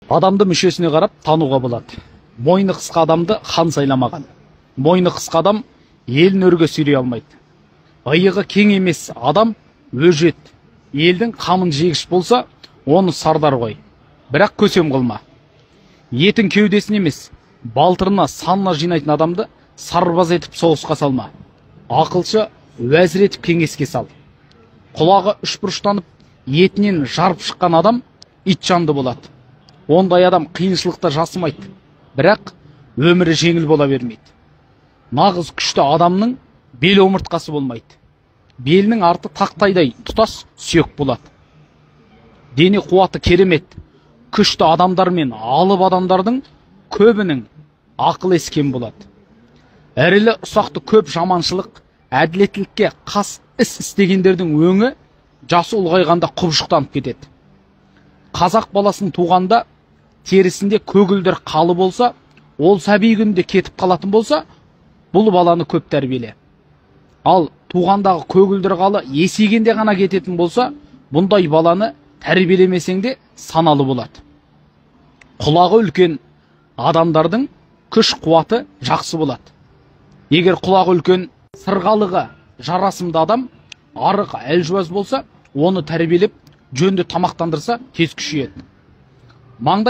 Адамды мүшесіне қарап тануға болады. Мойны қысқа адамды хан сайламаған. Мойны қысқа адам елін өрге сүйрей алмайды. Иығы кең емес адам өжет. Елдің қамын жегіш болса, оны сардар қой. Бірақ көсем қылма. Етін кеудесіне емес, балтырына, санына жинайтын адамды сарбаз етіп соғысқа салма. Ақылшы уәзір етіп кеңеске сал. Құлағы үшбұрыштанып, етінен жарып шыққан адам ит жанды болады. Ондай адам қиыншылықта жасымайды, бірақ өмірі жеңіл бола бермейді. Нағыз күшті адамның бел омыртқасы болмайды. Белінің арты тақтайдай тұтас сүйек болады. Дене қуаты керемет, күшті адамдар мен алып адамдардың көбінің ақыл есі кем болады. Ірілі ұсақты көп жаманшылық, әділеттілікке қас іс істегендердің өңі жасы ұлғайғанда құбыжықтанып кетеді. Қазақ баласын туғанда терісінде көгілдір қалы болса, ол сәби күнде кетіп қалатын болса, бұл баланы көп тәрбиеле. Ал туғандағы көгілдір қалы есейгенде ғана кететін болса, бұндай баланы тәрбиелемесең де саналы болады. Құлағы үлкен адамдардың күш қуаты жақсы болады. Егер құлағы үлкен, сырғалығы жарасымды адам арық әлжуаз болса, оны тәрбиелеп, жөнді тамақтандырса, тез күшейеді. Маңдай